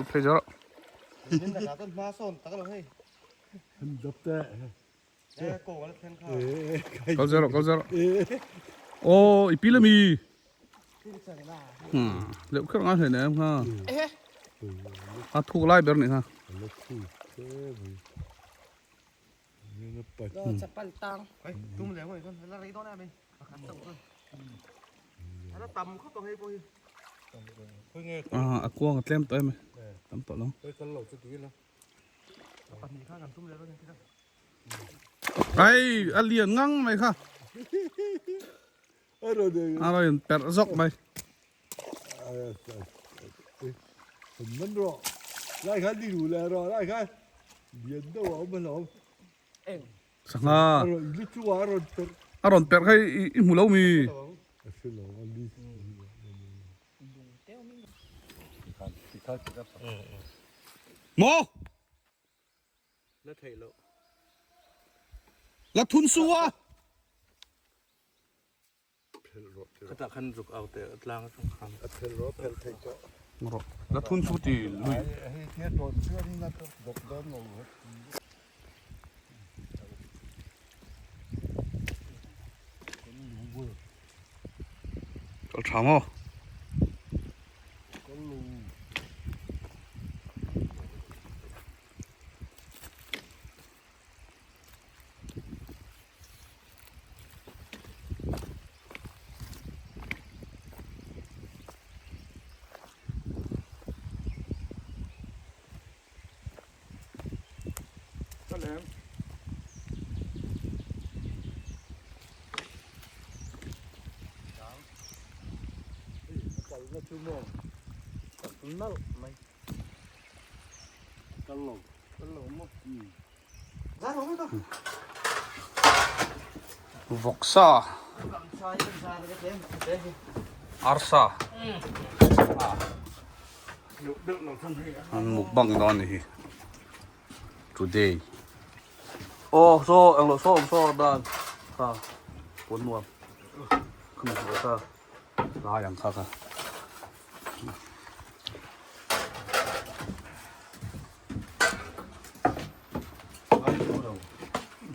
Lut phei zel rawh. Kal zel rawh, kal zel rawh. Aw, i pil ami? Leuh kher ngai hle nem kha. A thuk lai ber nih kha. A kuang a tlem tawh em e, tam tawh lo. Ai, a lian ngang mai kha. A rawn perh zawk mai. Sangha. A rawn perh kha i hmu lo mi? Maw? La theih loh. La thun su a. Khatah khan zuk au teh tlang atang khan. A phel rawh phel theih tawh. Rawh. La thun su ti lui. Hei tia dawn chuan in a dawp dawn lo. Kal tha maw? Vawksa arsa an mukbang dawn a ni hi today aw saw englo saw awm saw dan kha pawn nuam khami hmuh kha lai ang kha kha.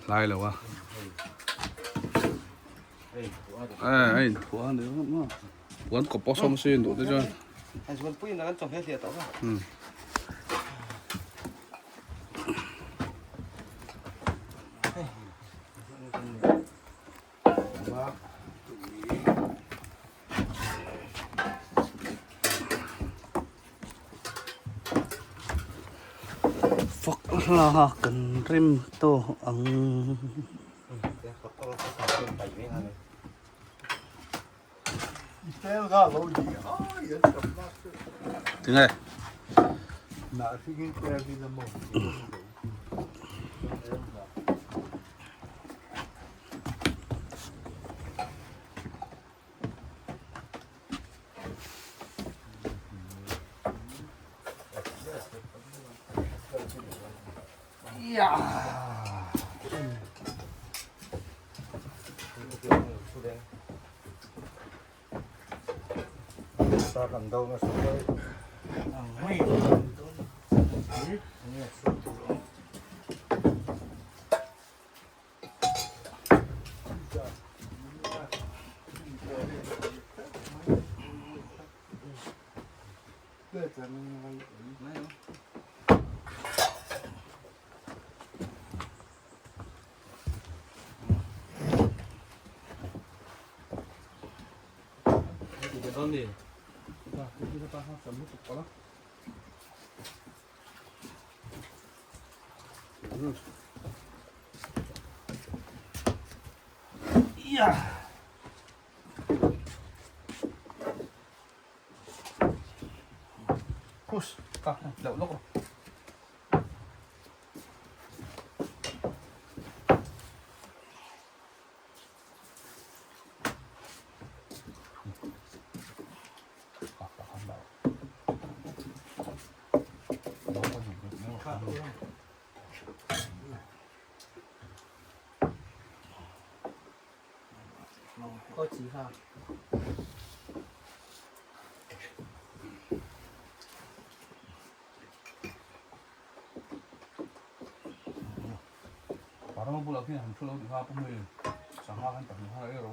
Lai lo a. Eh, ai thua ni ma. Puan kawp pawh sawm sin duh te chuan. Ai chuan pui na kan chawhmeh hliah tawh ka. Hmm. Fak hla kan rem tawh ang. Tinge? Push ta leuh lawk rawh. Rama bulah khian han thu lo tih kha pawh hei sangha khan pahnih khan a ei ro.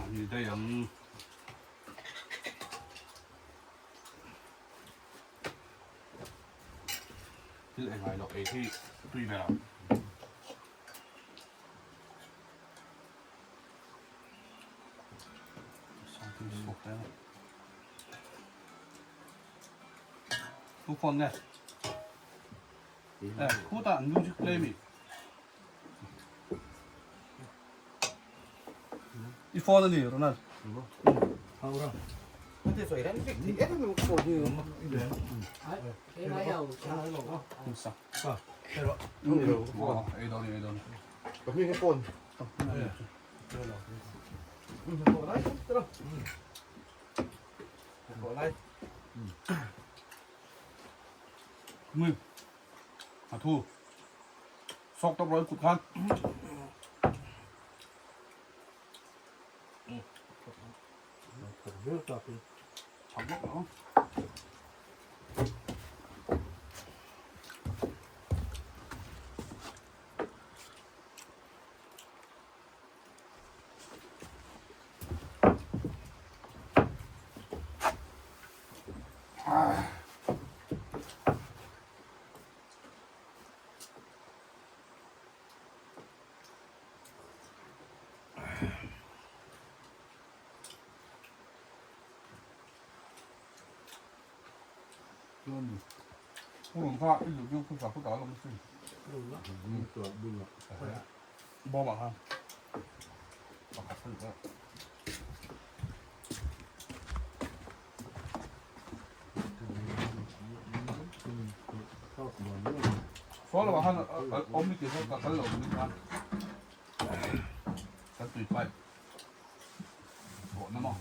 Ni daih ang. Thil engai loh ei hi tui ber ang. Tu phone nge? Eh, khu ta music play mi. I phone ani Ronald. Ei dawn ei dawn. Mui. A thu. Sawk tawp rawh i kut khan. Chak bawk lo. Purun kha i duh chu pawisa khawtah a lawm asin. Bawm ah khan pakhat kha duh a. Saw lamah khan awm ni tih kha ka kal lo ni khan kan tui pipe chhuahna maw.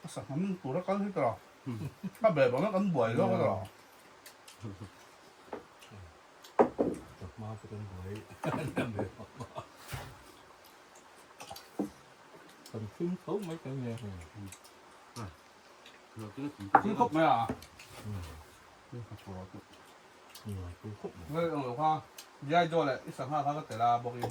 A sangha tura kal hi tawh a bel bang kan buai zawk a tawh. Thil khawp mai a. Ngai ang lo kha Jai Jaw leh i sangha kha ka tel a bawk in.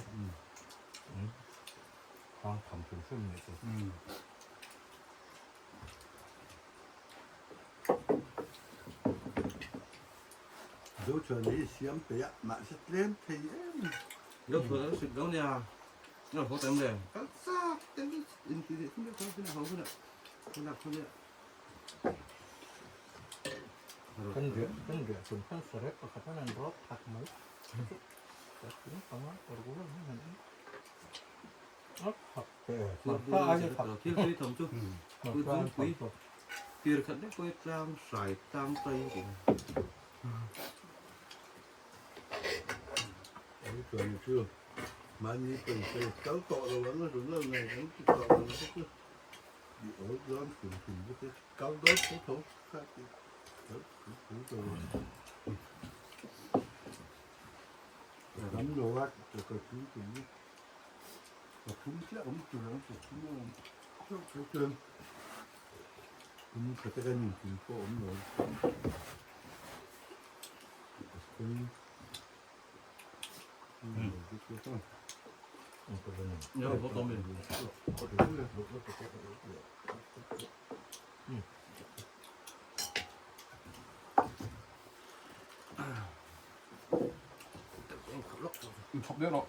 Chhawp deuh rawh.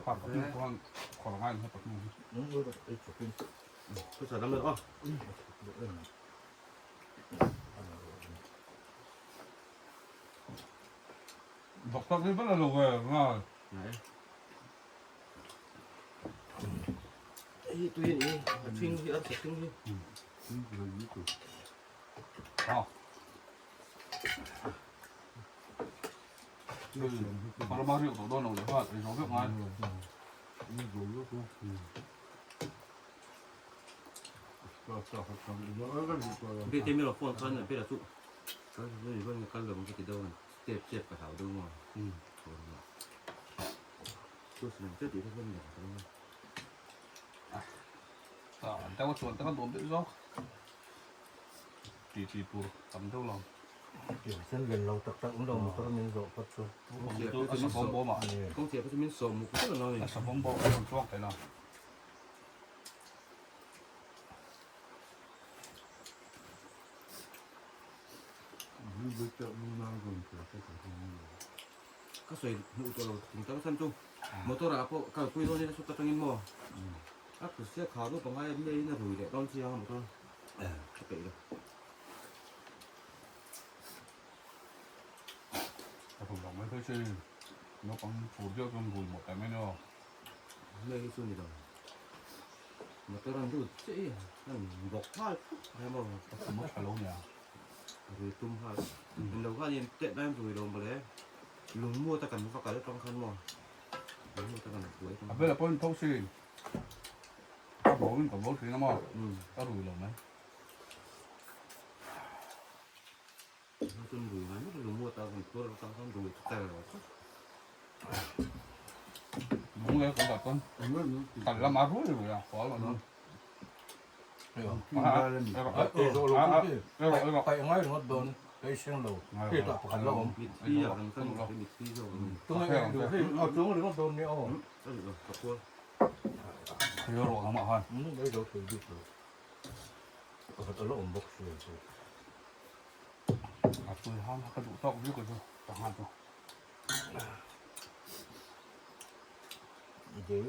Khar ka hnu khan khawr ngai in ka hnu hi. Doctor hi ber lo ve ngai. Hei tui a ni a thing hi a thing hi. Ha. Parama riu tawh dawn lo leh nghal ei zo vek ngai. Bia te milo phone khan bia chu kal ni ban kal lo ka ti deuh a step step ka hlau deuh maw chu siam che tih kha chuan ni Ta an deuh a chuan te kha nuam deuh zawk ti ti tur tam deuh lo. Sen len lo tak tak awm lo motor min zawh phawt chu. A savawm bawm ah. Kawng chhiah pawh chu min sawm muk vek lo ni. A savawm bawm a rawn chuang thei lo. Ka sawi hmuh tawh lo ting tak chhan chu motor ah pawh kalpui dawn ila saw atangin maw a kut sia khar deuh pangai a meiin a rui leh dawn chiang a motor ka peih lo. Ka hmu lo mai phei chu naupang fur deuh chuan rui mawlh ta mai nia. Mei hi chu ni lo motor an lut chiah i an bawk nghal phut mai maw. Ka hmu tha lo nia. Rui tum nghal in lo khan in teh lai rui lo mawle lungmuat a kan va kal atang khan maw lungmuat a kan buai A bela pawhin tho si ka bo in ka bo thin a maw ka rui lo mai. Chuan rui ngai mai lungmuat a kan phur atang khan rui tel lo tlat. Lung leh kan dah chuan kal lama rui rui a hual a. Paih ngai ringawt dawn ka i seng lo hei tah pakhat la awm tunge hei a chuang ringawt dawn nia aw ei lo thei bik lo pakhat a la awm bawk si chu a tui ham ka duh tawk viau ka chu sangha chu Dei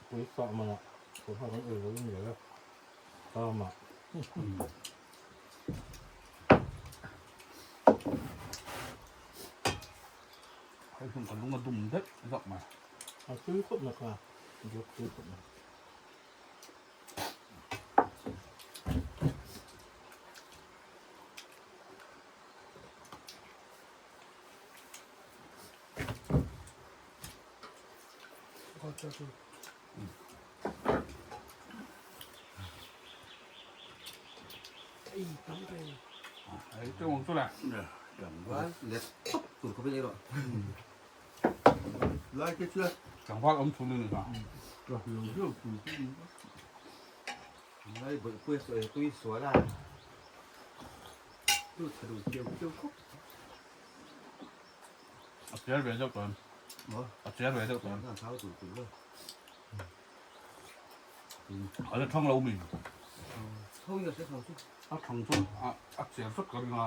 pui fah manah sangha kan ei lo in leh a Tama. Hei hmun ka lung a dum daih zawk mai. A tui khawp mai kha, biak tui khawp mai. Tlangval awm chhun a ni kha. A chiar ve deuh tawh em? A chiar ve deuh tawh em? A la thang lo mi? A thang chu a chiar vek ka ring a.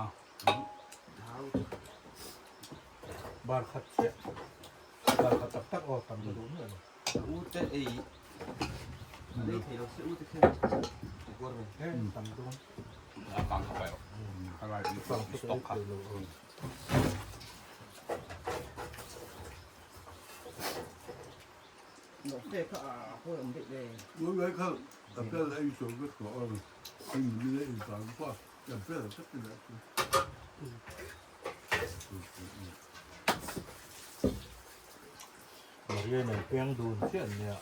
Bar khat chiah. Bar khat tak tak aw tam ka duh miah lo. Tam dawn. A kang kha paih rawh. A lai stock kha. Maria nen peng dun chiah an nia.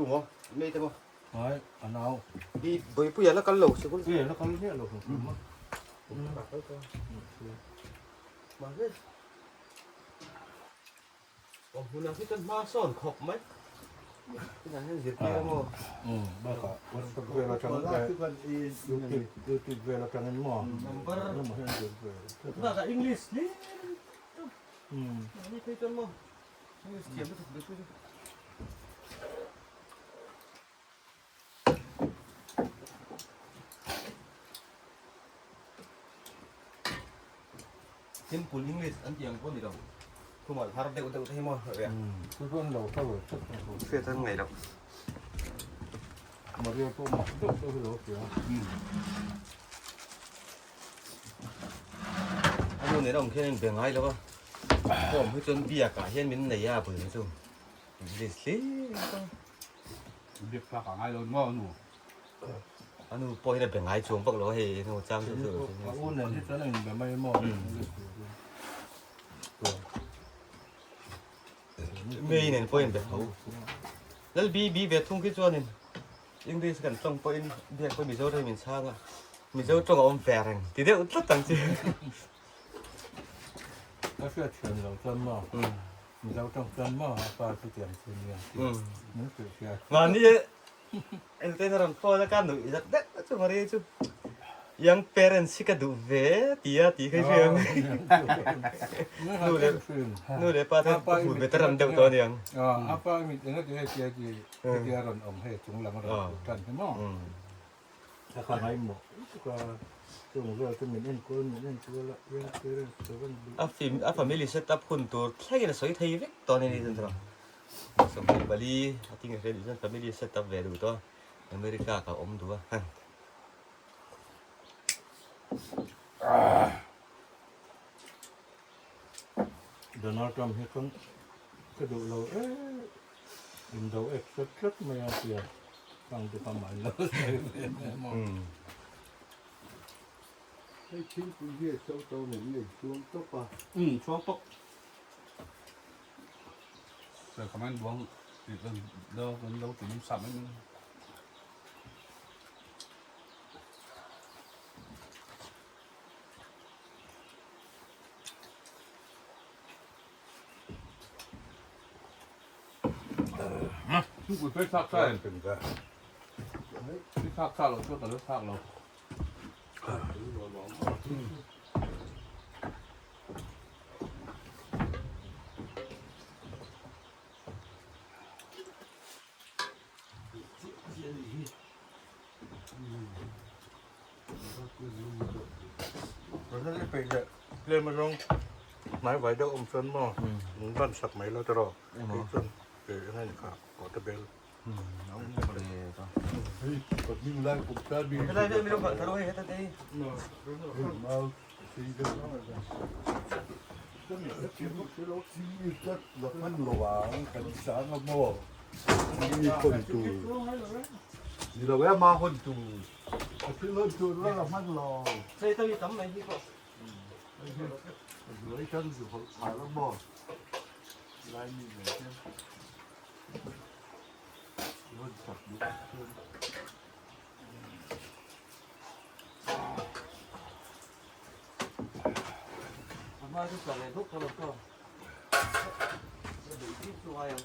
Tu maw? Mei te maw? Ai, a nau. Hi Bawipuia la kal lo sikul. E, la kal miah lo hmu hmu. Mahse, awm hmunah hi chuan hma sawn khawp mai. Tunah hian zirtir a maw? Umm, bakah WhatsApp vel atang leh YouTube YouTube vel atangin maw? Number. Emaw hian zir vel. Bakah English hlir. Umm. Mahni phei chuan maw? English thiam lutuk Bawipuia chu. Simple English an tih ang pawh ni lo. Thumal har deuh deuh te hi maw ria. Chu chuan lo hre ve tlat ang chu. Hriat an ngaih loh. Maria pawh mak deuh deuh hi lo hria. A nu nen a awm khian in be ngai lo a. Form hi chuan biak ah hian min nei a bul chu. English hlir a. Biak tlak a ngai lo ni maw a nu? A nu pawh hian a be ngai chuang vak lo a hei nu chang chu chu. A u nen hi chuan a inbe mai maw? Mei nen pawh a inbe tho. Lal bi bi ve thung khi chuanin English kan tawng pawhin biak pawh Mizo ram in chhang a, Mizo tawng a awm ve reng ti deuh tlat ang chi. Ka hriat thiam lo chuan maw? Mizo tawng chuan maw a pa chu tiang chu nia min hrilh hria. Mahni entirna rawn call a ka nuih zat deuh chu Maria chu young parents hi ka duh ve tia ti kha i hria ang. Nu leh nu leh pa te hmu ve ta ram deuh tawh aniang. A pa mit enga ti hei tia ti hetia rawn awm hei chung lam a rawn kut tan hi maw. A kha ngaimawh lutuk a, chung vel chu min enkawl min enkawl a, young parents ka van duh. A fim a family set up hun tur thlengin a sawi thei vek tawh a ni ni chuan 24 a tinge hre duh chuan family set up ve duh tawh a, America ka awm duh a han. Donald Trump hi chuan ka duh lo em indo accept tlat mai a tia kang te pa mai lo sawi ve em aw. Hei thingpui hi a so to ngei ngei chhuang tawp a. Umm chhuang tawp. Sir comment buang tih kan lo kan lo ti nung sa mai mai. Thingpui phei thlak thlak em? I thlak thlak loh chuan ka lo thlak lo. Ronald i peih leh tlem azawng hnai vai deuh awm chuan maw min ban sak mai lo tawh kei chuan ke eng a ni kha pawh te bel. Ni lo e ma hun tu A thil hawn tur la la hman lo. Sei tawih tam mai hi pawh. A zuai tan zu hawlh phah lo maw? Lai mi nen hian i hawn chak duh chuan. A hma chu tla leh bawk tawh lo chaw. Ka duh bik chu ngai ang.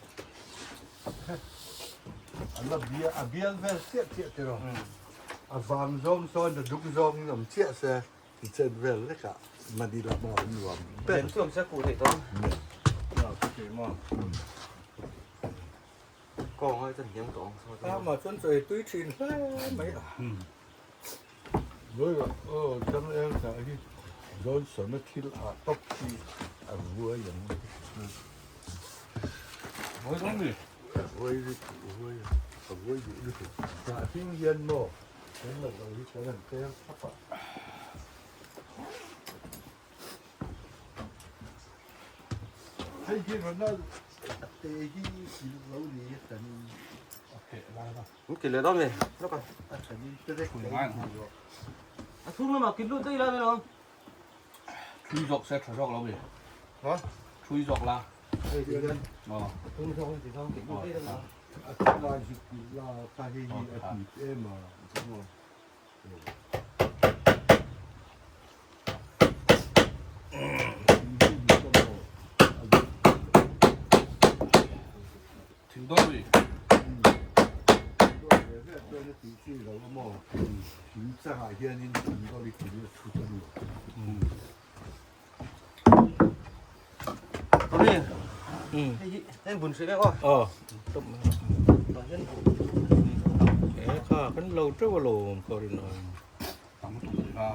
A la bia a bial vel chiah chiah tiraw a vang zawng sawn a duk zawng in awm chiah se ti chen vel lek ah mani lam a awm nuam ber. Lem chu awm se kuh theih dawn. Kawng ai chuan hniam tawh ang saw te. Amah chuan chaw ei tui thin hle mai a. Vawiah aw changel hnah hi Johnson-a thil ah tawp hi a vuai ang. Vuai dawn mi? A vuai lutuk, a vuai a, a vuai duh lutuk. Hnah hring hian maw kan la zo hi kan han tel thlap a. Hei hi Ronald a te hi i lo ni a kan a pheh lai a. An kil leh dawn ve lawk a. A kan in te vek mai ang rawh. A chhung lamah kil lut daih la mai lo. Thui zawk se tha zawk lo ve. Ha? Thui zawk la. Hei ti hian. Aw. A chhung zawk ti zawng kil lut daih la. A chulai zuk ti la kha hei hi a hnip em a. Thing dawn mi. Chuan a tih chi lo a maw? Thing changah hianin thing dawn i thing a chhut a ni. Hei bun hrih vek aw. Aw. E kha kan lo teuh alawm ka rin ang. Tam lutuk a ni a.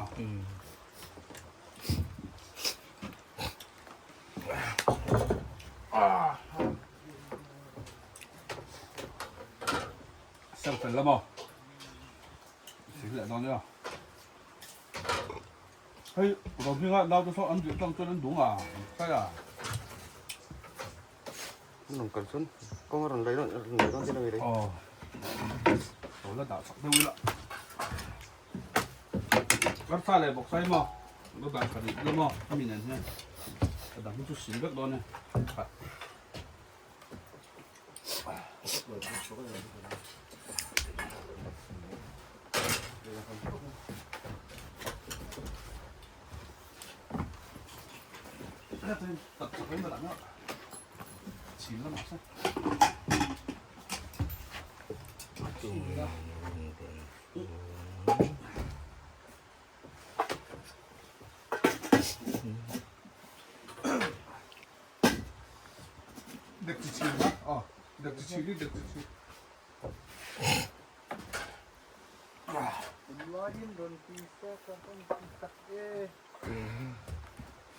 Ser fel la maw? Sik leh dawn nia. Hei Rohminga naute saw an duh tlang chuan an dung a, an sai a. An rawn kal chuan kawng a rawn lei dawn rawn lei dawn chian a mi lei. Aw. Lo la dah chak deuh ila. Karsa leh bawk sai maw? Lo dah tha rih ila maw? Hemi nen hian ka dang hi chu sil vek dawn e. Khat.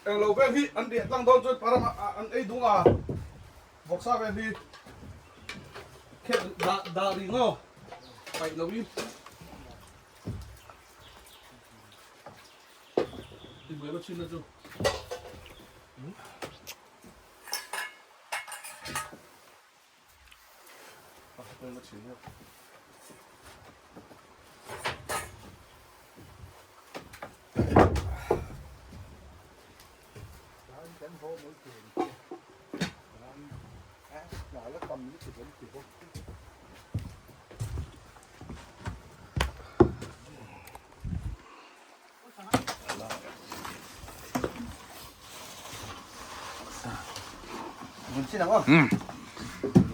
Englo vel hi an riah tlang dawn chuan param ah an ei dung a, vawksa vel hi khelh dah dah rih ngaw paih lo in. Ti buai va chhin na chu.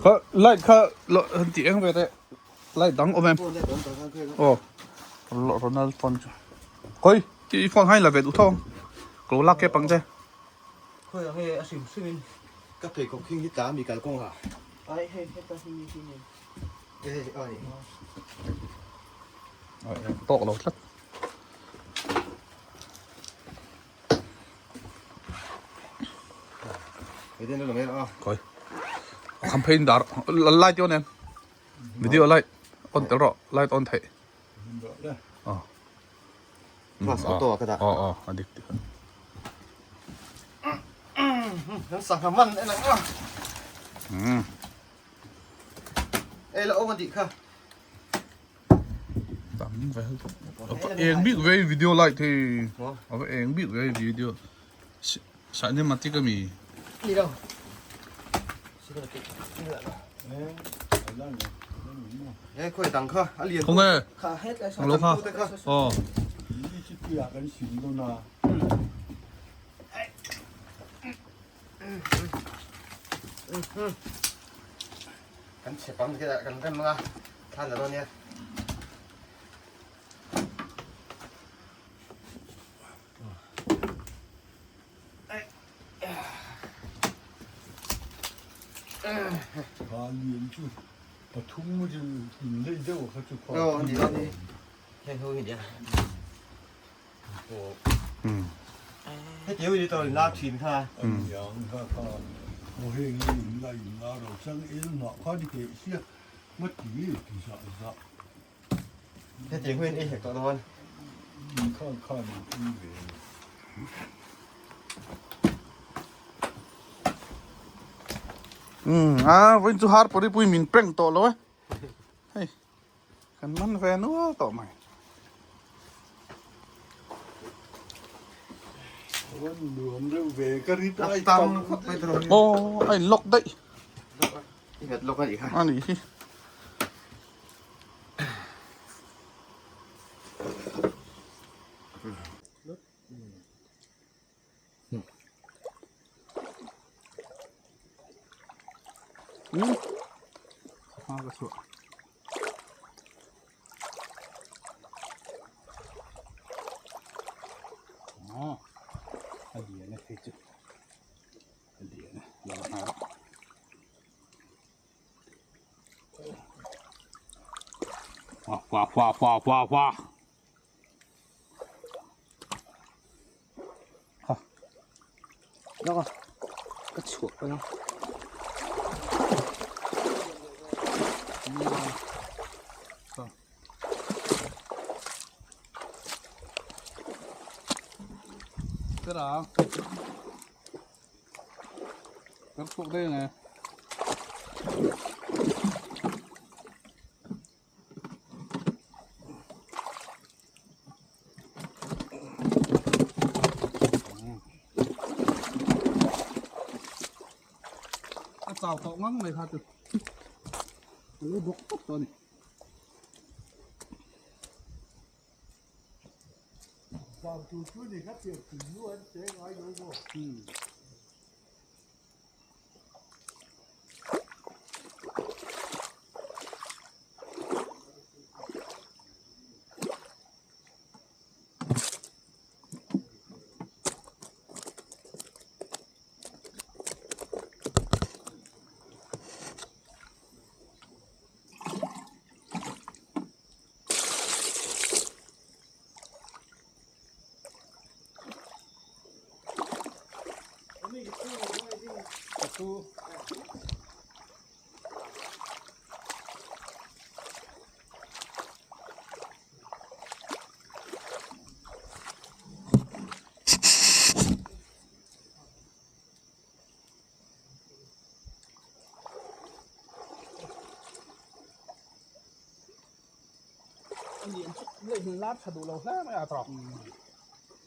Kha light kha han tih eng ve teh light dang awm em aw Ronald phone chu khawi i phone hai la ve duh tho ang ka lo lak kep ang che. Khawi ang e a hrim hrim in ka pheikhawk hing hi tla mi kalkawng ah. Ai hei heta hi hi ni. Tawk lo tlat. Khoi. Campaign dar light yon em. Video light on tel ro light on thei. Ờ. Class auto ka da. Ờ ờ adik ti. Nan sangha man en ang a. Ei la awm a tih kha. Tam ve eng bik ve video light hi. A va eng bik ve video. Cinematic ami. Ni lo. He khawi dang kha a lian. Không e. Kha het lai Ang lo kha. Ờ. Kan chep ang khi kan rem anga thlan la dawn nia. Aw ani ani heng ho hi nia. Heti ho hi tawh la thin kha. Heti ho hian ei hek tawh dawn. A vawiin chu har pawh pui min prank tawh lo e. Hei kan man ve nual tawh mai. Aw a in lock daih. I ngat lock a nih kha. A nih hi. Hmm? Ha ka chhuah. Ah, a lian e hei chu. A lian e, la la nghal rawh. Wah wah wah wah wah wah. Ha. Lawk a, ka chhuah paih ang. Tara. Kan chhuak daih ang e. A chau tawh ngang mai kha chu a lo bawk tawp tawh a ni. Zan tur chu ni kha pian tui nu an che ngai lo maw?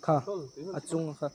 Kha a chung kha.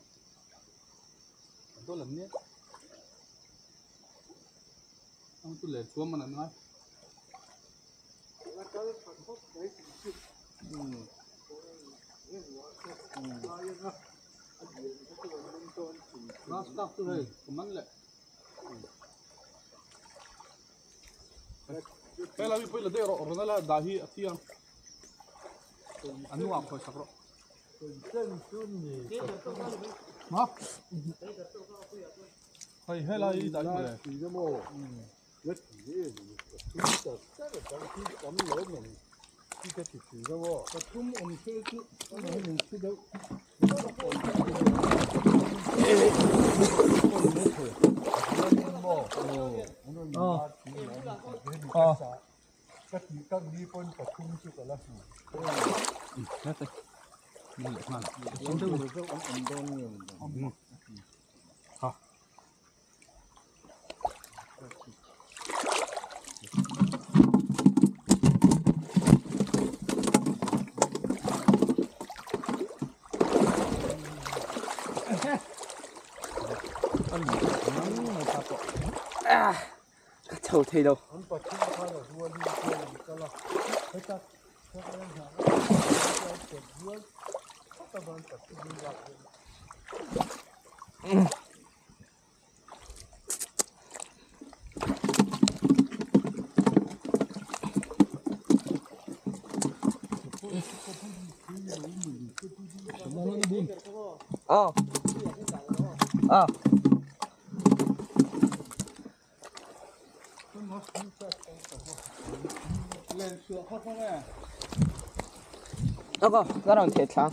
Ka chho thei lo. Ờ. Ờ. Ako, ka rawn theh thla.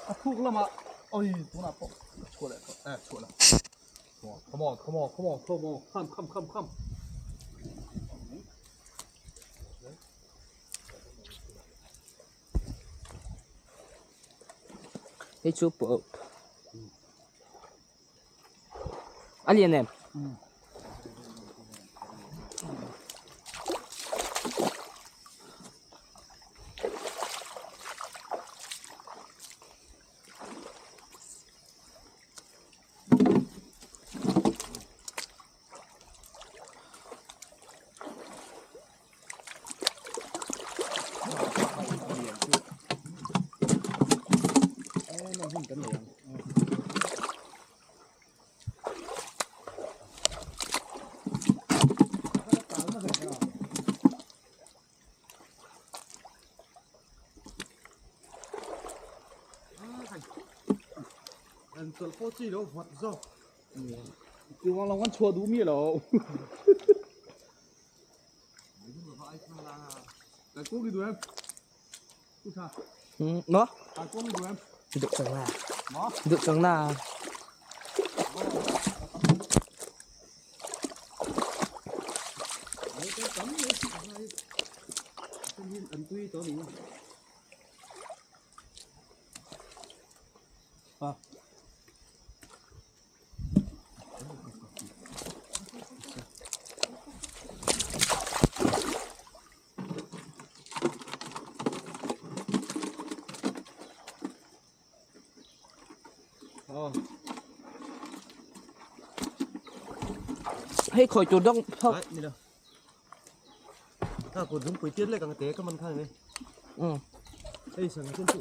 A thuk lamah Oi tunah pawh ka chhuah leh tawh eh chhuah lo. Come on, come on, come on, come on, come, come, come, come. Hei chu pawh a lian em? Chuang lo kan chhuah duh mi lo. Nó được chẳng là được chẳng là Hei khawi tur dawng phawk. Ai ni lo. Ka kut lungpui tir lek ang te ka man khan mai. Um. Hei sang chen chu.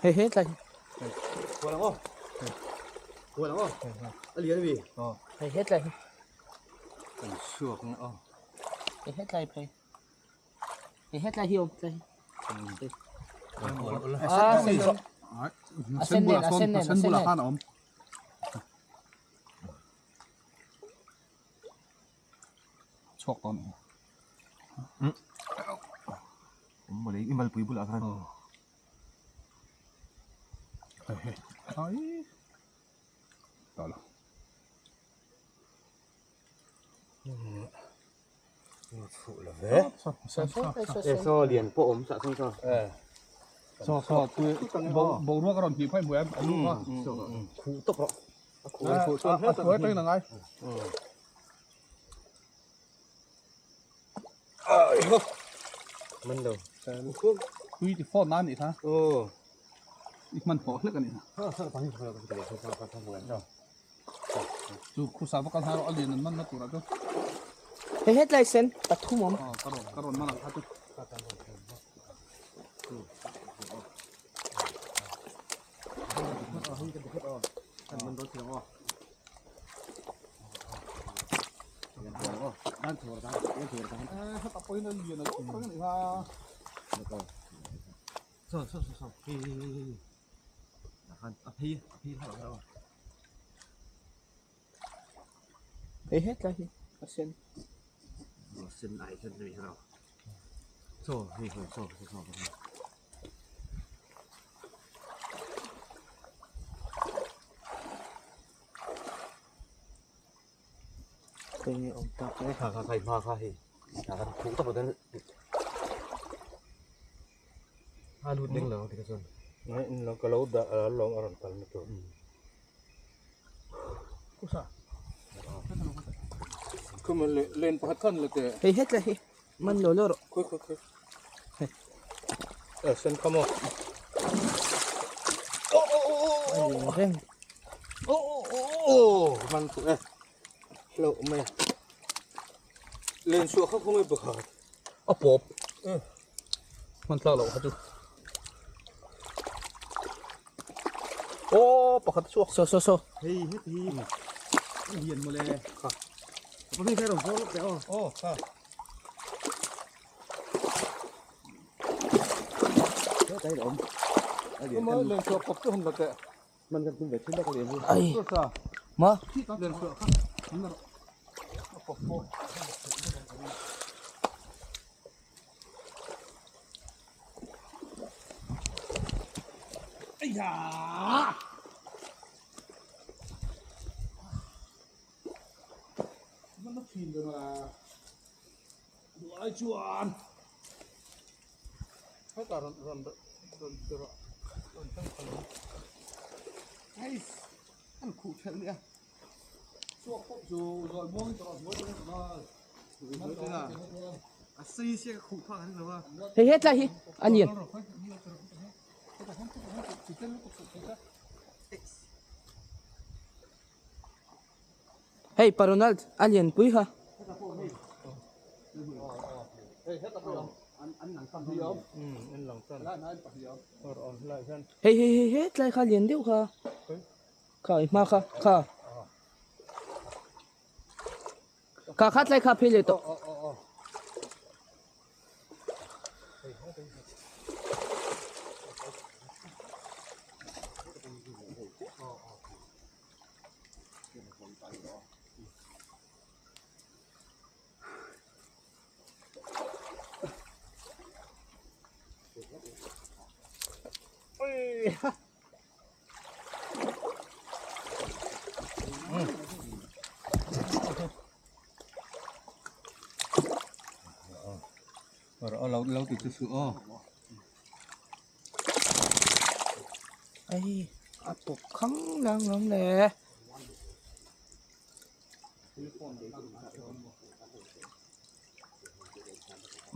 Hei hei tlai. Kual ang aw. Kual ang aw. A lian mi. Hei hei tlai. Kan chhuak ang aw. Hei hei tlai phei. Hei hei tlai hi awm tlai. Ah, sen. A sen nen, a sen nen, a sen nen. Chhuak tawh ni. Mawle i malpui bulah khan. Hei hei. Ai. Tawh lo. Chhuh lo ve. E saw lian pawh awm sah sawn saw. Saw saw tui boruak a rawn hnih phai hmuh em a lu kha. Khuh tawp rawh. A khuh chuan a khuh atangin a ngai. Man lo. Tui ti phone na nih kha. Aw. I hman pawh hlek a nih kha. Chu khusa va kal hna rawh a lian an man na turah chu. Hei hetlai sen pathum awm. Aw ka rawn ka rawn man ang kha chu. Heta pawhin a lian a lo tak a nih kha. Saw saw saw saw hei hei hei hei khan a phei a phei hauh hauh Hei hetlai hi a sen. Sen ai sen ni hau. Saw hei hei saw saw saw. Khawi nge awm tak e. Kha kha khai hma kha hei. Kan khuh tak dan a lut ding lo tikha chuan. Ngai in lo ka lo dah a lawm a rawn kal na tur. Khusa. Khum len pakhat khan la te. Hei hetlai hi man lo lo rawh. Khawi khawi khawi. Eh sen kha maw. A lian reng. Oh oh. Aw man fuh e hlauh mai len chhuah kha khawnge pakhat a pawp hman tlak loh kha chu aw pakhat a chhuak saw saw saw hei heti hi lian mawle kha pa hei rawn vawr lawk teh aw aw kha len chhuah pawp chu han la teh Man kan tum ve thin tak lian hi. Ai. Ma. Len chhuah kha han la rawh a pawp pawh. Man na thin ve mala. Duh ai chuan. Hetah rawn rawn rawn ti rawh rawn thleng kha lo Guys an khuh thelh nia chhuak pawp chu zawi muang in tawrh a hnuai te a a sei sia ka khuh phak an lo a Hei hetlai hi a lian. Hei pa Ronald a lian pui kha. Hei hei hei hetlai kha lian deuh kha. Kha i hma kha kha. Kha kha tlai kha phei leh tawh. Ai a pawp khang lang lawm le.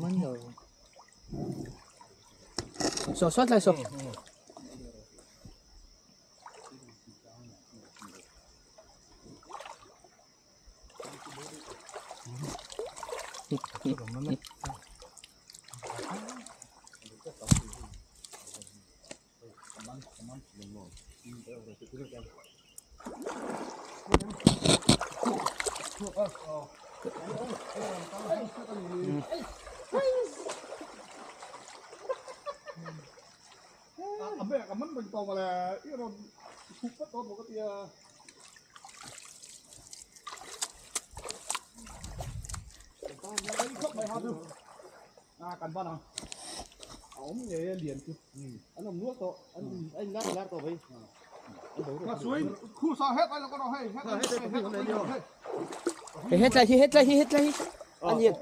Man lo. Saw saw tlai saw. Hei hetlai hi hetlai hi hetlai hi a lian.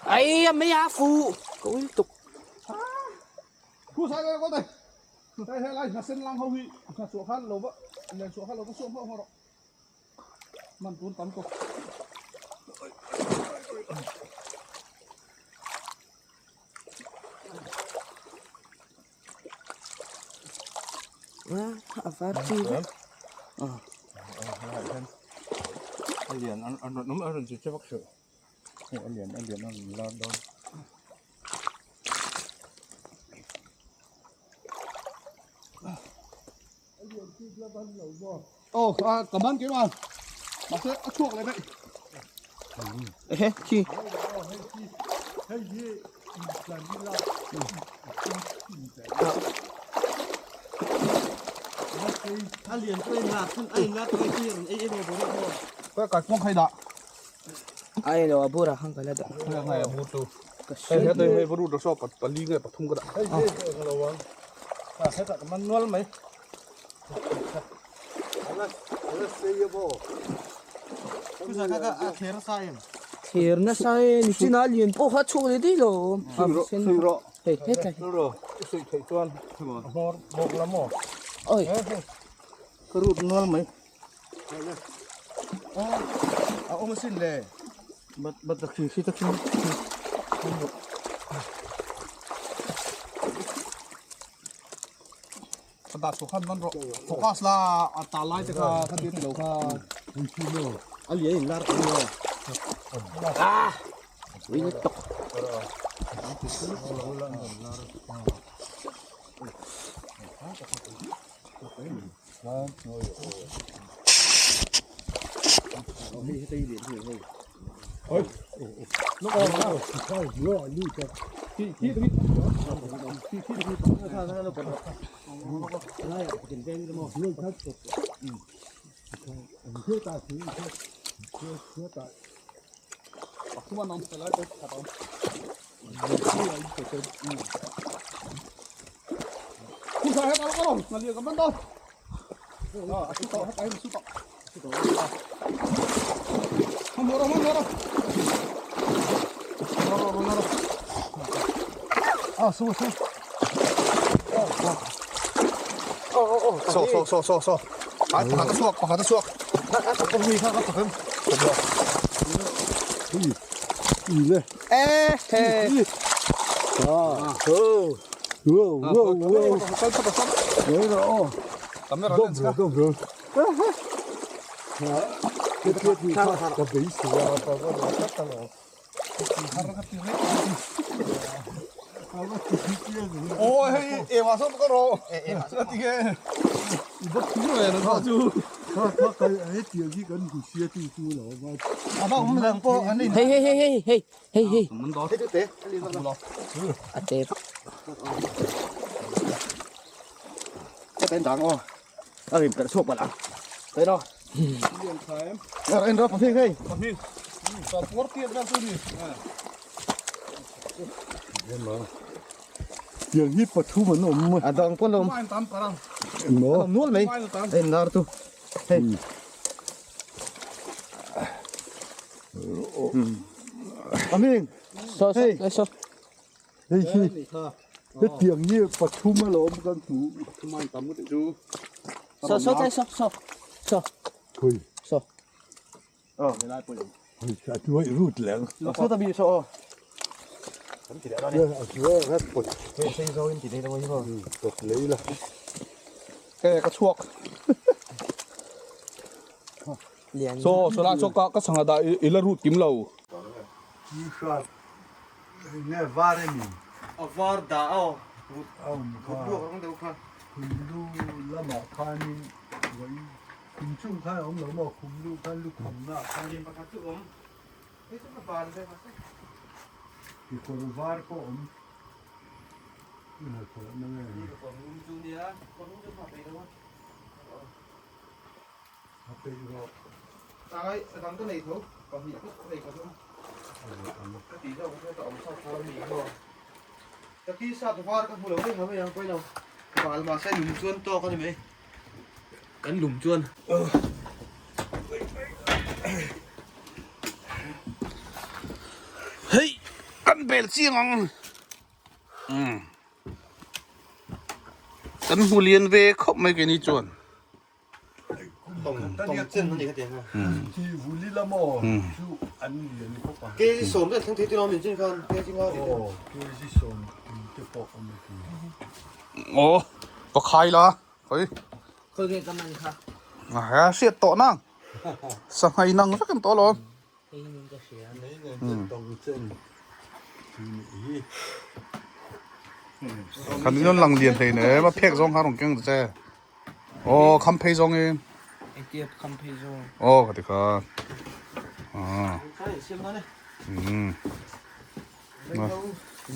Ai a mấy á phụ có liên tục. A var chi vek. A lian an an rawn awm a rawn ti che vak hreuh hei a lian a lian a rawn lar dawn. Aw ka man keimah mahse a chhuak leh daih. Ehe khi. Ai lo a bur ah khan ka la dah. Ngai a bur chu. Hei hei hei varu da saw pali nge pathum ka dah. Hei hei hei lo ang. Ha hetah ka man nual mai. Thir nasa e ni chin a lian pawh kha chhuak leh daih lo. Suih rawh. Hei hetlai. Suih rawh. I suih theih chuan a hmawr bawk la maw. Oi. Ka rut nual mai. A awm asin le. Bat bat tak khi tak khi. Ka dah chhuah khan man rawh. Focus la a ta lai te kha kha ti lo kha. A lian in lar ta ni aw. Ah! Ui ni tok. So so so so so. Ai pakhat a chhuak pakhat a chhuak. Eh he. Wow wow wow. Camera lens kha. Ka beisei a. Ôi hei ema saw ka rawh. A ti nge. I va thur ve na chu. Kha kha kai he tiang hi kan hmu sia tu chu lo ma. Hei hei hei hei hei hei hei. Man dawn. A te. Cái tên đằng ô. A rim per chhuak palh ang. Thế đâu. Ra en ra pahnih hei. Pahnih. Sa puar tiat vel chu ni. Tiang hi pathum an awm mai. A dang pawn lo. Mai tam parang. Engmaw? Awm nual mai. Mai tam. En lar chu. Hei. Aming. So so so. Hei hi. He tiang hi pathum a lo awm kan hmu. Mai tam ka tih chu. So so so so so. Khawi. So. Hei a hnuai rut leh ang. So ta bi so. A hnuai a rat pawt. Hei sei zo in ti thei lo hi maw. Pawt lei la. Ke ka chhuak. Lian. So so la chu ka ka changa dah i la rut kim lo. Ni hrat. Nge var emi? A var dah aw. Awm kha. Buak rawng deuh kha. Khumlu lamah khanin vawi khum chung khan a awm lo maw? Khumlu khan lukham-na khan. Pakhat chu awm. Hei chu ka van ve mahse. Kekawr var pawh awm. Hnathawh na nge ni? Kekawr lum chu nia. Kekawr lum chu hma peih lo a. A peih rawh. Tangai a dang ka nei tho. Pahnih phawt ka nei ka tum. Ka tih zawk kha ka awm chak thar a ni maw. Ka t-shirt var ka hmu lo reng a mai ang pawilo. Bal mahse lum chuan tawk a ni mai. Kan lum chuan. Hei kan bel chiang ang. Kan hmu lian ve khawp mai keini chuan. Aw ka khai la khawi a hriat tawh nang sanghai nang vek an tawh alawm. Kan in lang lian hlei nem a phek zawng kha rawn keng ta che aw kham phei zawng in aw ka ti kha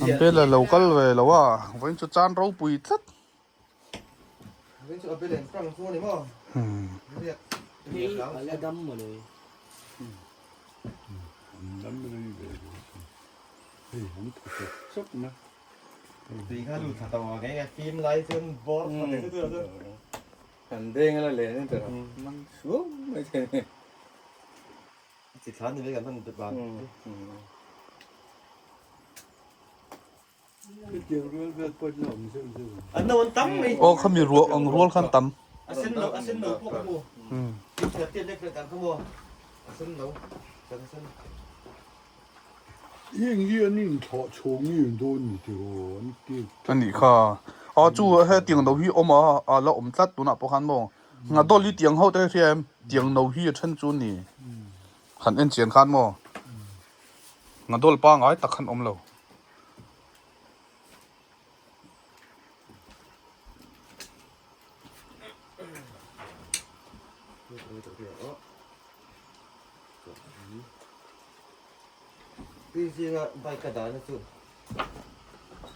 an bel a lo kal ve lo a vawiin chu chan ropui tlat. Hetiang rual vel pawhin a awm zeuh zeuh ang. An no an tam mai. Aw khami ruah ang rual khan tam. A sen no a sen no pawh ka hmu. Tin tiat lek lek dan kha maw. A sen no kan a sen. Heng hi an inthlawh chhawng nge dawn ni tiraw an ti. A nih kha. Aw chu hetiang no hi awm a a la awm tlat tunah pawh khan maw. Nghadawlh hi tiang ho te hria em tiang no hi a then chu a ni. Han en chian khan maw. Nghadawlh pangai tak khan awm lo. Tui zinga bike ka dahna chu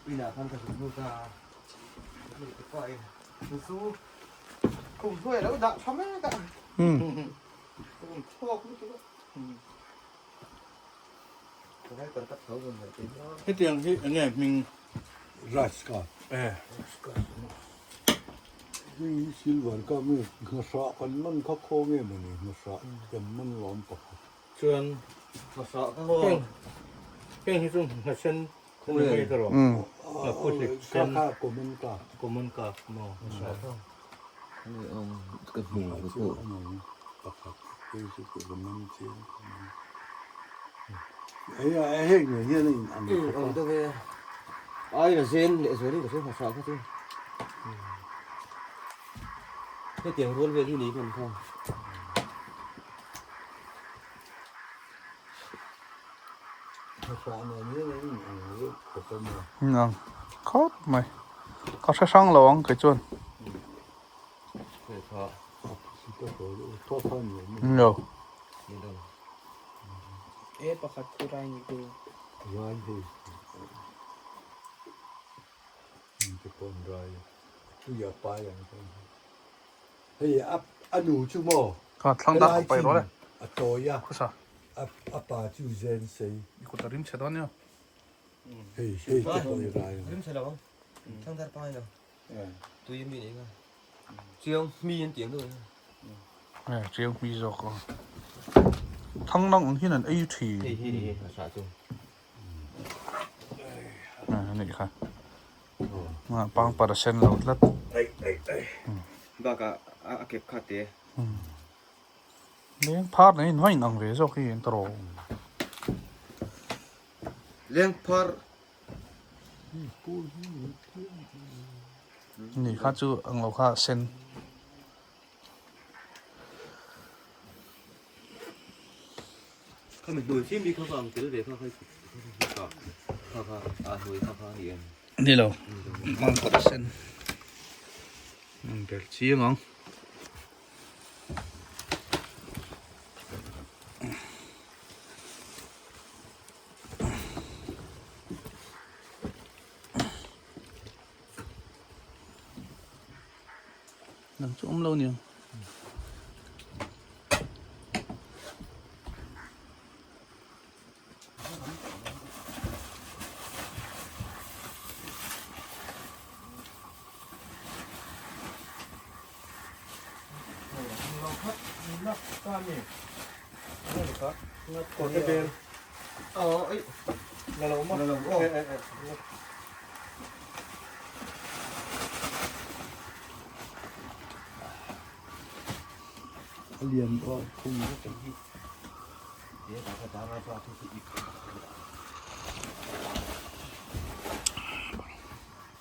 inah khan ka zuk lut a, chu khum hnuai a lo dah tha mek a, khum chhuak lutuk a. Hetiang hi enge hming Rice ka. E. Hei hi silver ka nge nghahrah kan man kha khaw nge mawni nghahrah kan man lawm pakhat. Chuan nghahrah kha haw. Heng heng hi chu nghasen ni mai ka rawh. Nghapu hlik sen. Kha kha common ka. Common ka maw nghahrah kha. Ka hmu chu pakhat hei chu ka man chiang. Hei a heng nen hian a in ang khawp a. Ang deuh e. Ai a zen leh zualin ka hria hmasa kha chu. Hetiang rual vel hi ni kan kha. Hmasa nen hian a in ang deuh khawp a maw. Ang khawp mai. Ka hre hrang lo ang kei chuan. No. E pakhat khu rai ni ku. Rai hei. Te pawh rai. Tuia pai ang khan. Hei a a nu chu maw. Kha thlang dar pai rawh le. A tawi a. Khusa. A pa chu zen sei. I kut a rim chhe dawn nia. Hei hei te pawh i rai. Rim chhe lo ang. Thlang dar pai lo. Tui mi nei nga. Chiang mi an tiang deuh a. E chiang mi zawk a. Thang nang ang hian an ei thin. Hei hi ni a sa chu. A nih kha. A pang par a sen lo tlat. Ai ai ai. Baka a kep kha te. Leng phar nei hnuai in ang ve zawk hi an tawrh. Leng phar Ni kha chu ang lo kha sen. Khami hnuai fim bik kha ang tel ve kha kha kha kha a hnuai kha kha ni em. Ni lo mang kawt a sen. Ang ber chiang ang. Nang chu awm lo niang.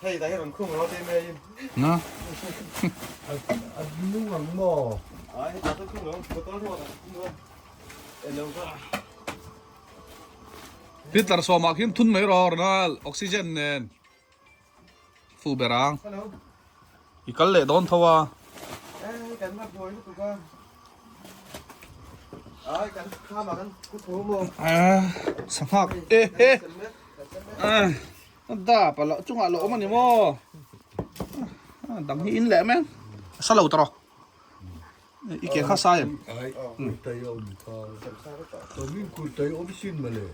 Hei ta hi rawn khung lo te mai in. Na. A nung ang maw? Ai ta ka khung lo, motor ruak a khung lo. En lo ka. Hitler sawmah khian thun mai rawh Ronald oxygen nen fu ber ang. Hello. I kal leh dawn tho a. Ei kan mat buai lutuk a. Ai kan kham ah kan ku tho maw. Ah sanghak e he. Ah da pa lo chungah lo awm a ni maw. Ah dang hi in leh mai ang. A sa lo ta rawh. I ke kha sai em? Ai kurtai a awm kha. Tawmin kurtai awm sin mawle.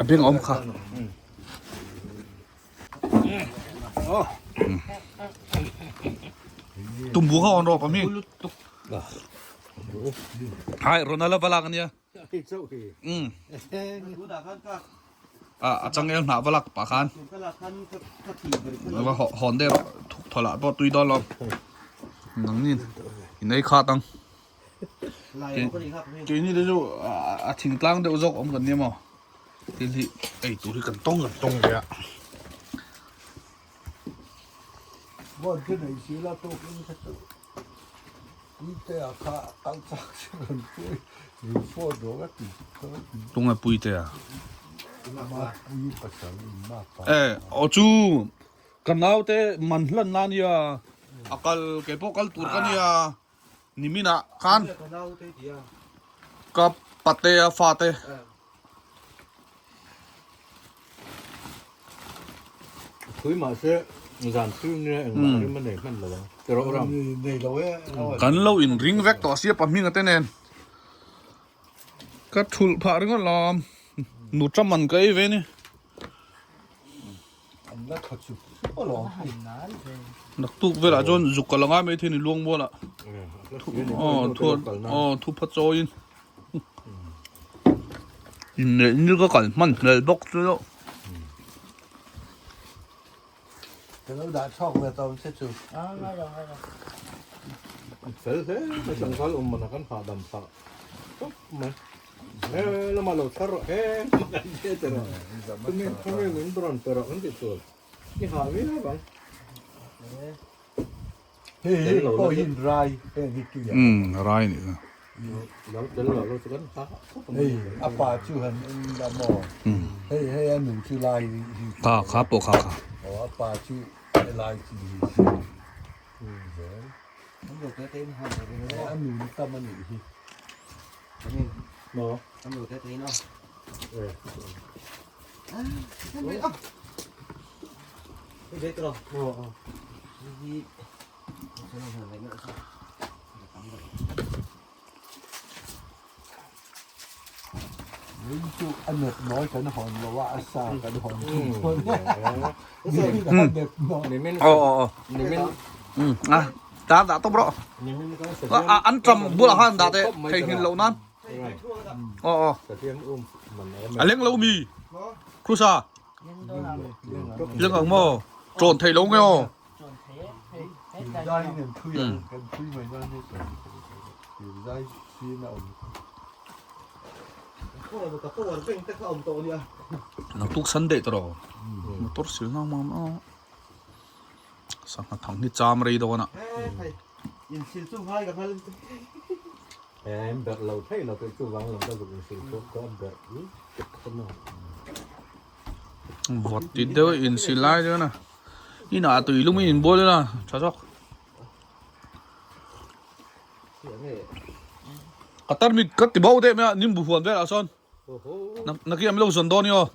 A beng awm kha. Tumbu kha on rawp ami. Hai Ronald valak ania. A a changel hnah valak pah khan. Va hawn deuh thuk thawlah pawh tui dawn lo. Nang nin in ei khat ang. Keini te chu a thingtlang deuh zawk awm kan nia maw. Thil hi ei tur hi kan tawng kan tawng ve a. Vote te nei si la tawk in kha chu Puite a kha kal chak si rawn pui min phone rawh ka ti Tunge Puite a? Mapui pasal in mapa. E aw chu ka naute man hlan na nia a kal kei pawh kal tur ka nia. Niminah khan ka patea fate Thui mahse zan thui nia engmah rim a nei hman lo ang ti rawh ram. Kan lo in ring vek tawh sia pahming ate nen ka thulh phah ringawt lawm nu chaman ka ei ve ni. Naktuk velah chuan zuk ka la ngai mai thei a ni luang mualah aw thu pha chawiin inneih ni ka kal hman hlel bawk chu loh. Fel hle mai tlangval awm mana kan hahdam phah tawp mai. He lamah lo thar rawh he lamah kan che che rawh chumi chumi min rawn pe rawh kan tih tur i hah viau ang. Hei hi pawh hi rai heng hi tui a. Umm rai nih kha. Lo tel lo lo chu kan hah khawp ang. Hei a pa chu han en la maw hei hei a nu chu lai hi. Kha kha pawh kha kha. Aw a pa chu helai chi hi. Zel. A nun tam a nih hi. Min chu a nep nawi kan hawn lo a, a sa kan hawn thung chuan a nep nawi. Aw aw aw. A tar dah tawp rawh. An ṭam bulah khan dah teh theihnghilh loh nan. Aw aw. A leng lo mi. Krusa. Leng ang maw? Ṭawn thei lo nge aw. Zai in an thui ang kan thui mai nan hi zai sin a awm. Naktuk Sunday tawh rawh motor sil nang mam a sangha thang hi cham rei dawn a. Em berh lo thei lo kei chu vang lam ka zuk insil pawh ka berh lutuk kha maw. Vawt ti deuh insil lai chuan a inah tui lum in inbual ila tha zawk. Ka tarmit ka ti bo deuh mai a nimbu huan velah sawn nakin an lo zawn dawn i aw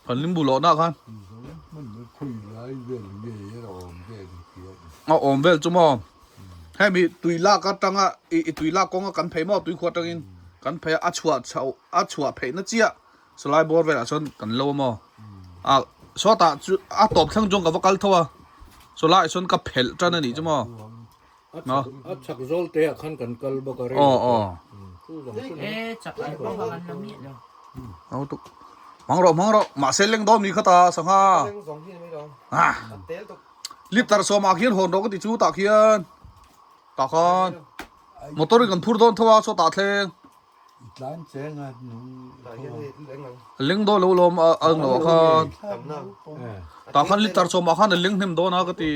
kan nimbu lawhna ah khan. A awm vel chu maw hemi tui lak atanga i tui lak kawnga kan phei maw tui khuat atangin kan phei a a chhuah chhoh a chhuah pheihna chiah Salai bawr velah chuan kan lo a maw? A sawtah chu a tawp thleng chuan ka va kal tho a, sawlaiah chuan ka phelh tan a nih chu maw? A chak zawl te ah khan kan kal bawk a rei Aw aw. Hmang rawh hmang rawh mahse leng dawn mi kha ta sangha. Liter sawmah khian hawn rawh ka ti chu tah khian tah khan motor in kan phur dawn tho a sawtah thleng. Leng dawn lo lawm a ang loh khan tah khan liter sawmah khan a leng hnem dawn a ka ti.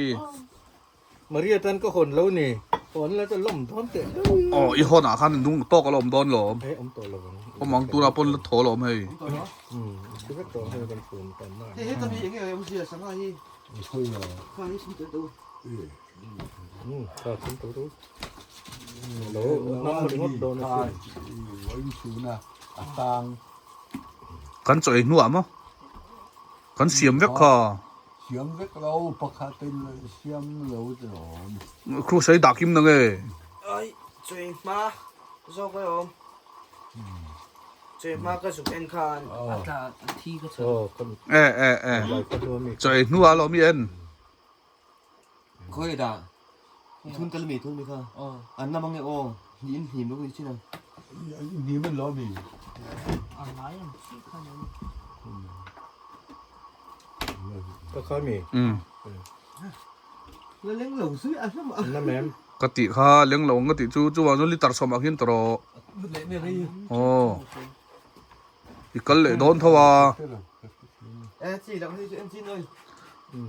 Maria tan ka hawn lo ni hawn la chu lawm dawn teh deuh. Aw i hawn ah khan nung tawk a lawm dawn lawm. Hei awm tawh lo ang. Awm ang tunah pawn la thaw lawm hei. Umm si vek tawh hei kan phun tan na. Hei heta mi enge awm zia sangha hi. Kha hi sum tel tawh. Umm kha sum tel tawh. Lo nam ringawt dawn a sin. Kan chaw ei hnuah maw kan siam vek kha. Siam vek lo, pakhat in siam lo te awm. Krus ei dah kim na nge? Ai, chawih hma zawk e awm. Chawih hma ka zuk en khan a tla a thi ka chhan. E e e. Chawih hnu ah lo mi en. Khawi dah? I thun tel mi thun mi kha. An na mang e aw. Ni in hnim lo ni chin a. Hnim in lo mi. A ngai ang chi kha ni. Ka kha mi. Um. La leng lo zui a hlawm a. Na mem. Ka tih kha leng lo ang ka tih chu chuvang chuan liter sawmah khian tawh rawh. Aw. I kal leh dawn tho a.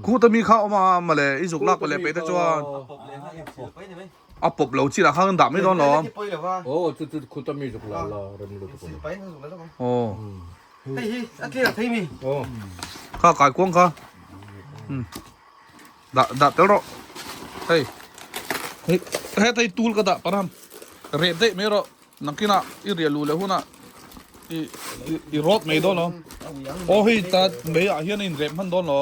Khuta mi kha awm a mawle i zuk lak leh peih te chuan a pawp lo chin ah khan dah mai dawn lo. Aw chu chu khuta mi zuk la la rem lutuk a ni. Aw. Kha kai kuang kha. Dah dah tel rawh. Hei. Hei hetai tul ka dah param. Reh daih mai rawh. Nakinah i riah luh leh hunah i i rawt mai dawn lo. Aw hei ta mai ah hian a inrep hman dawn lo.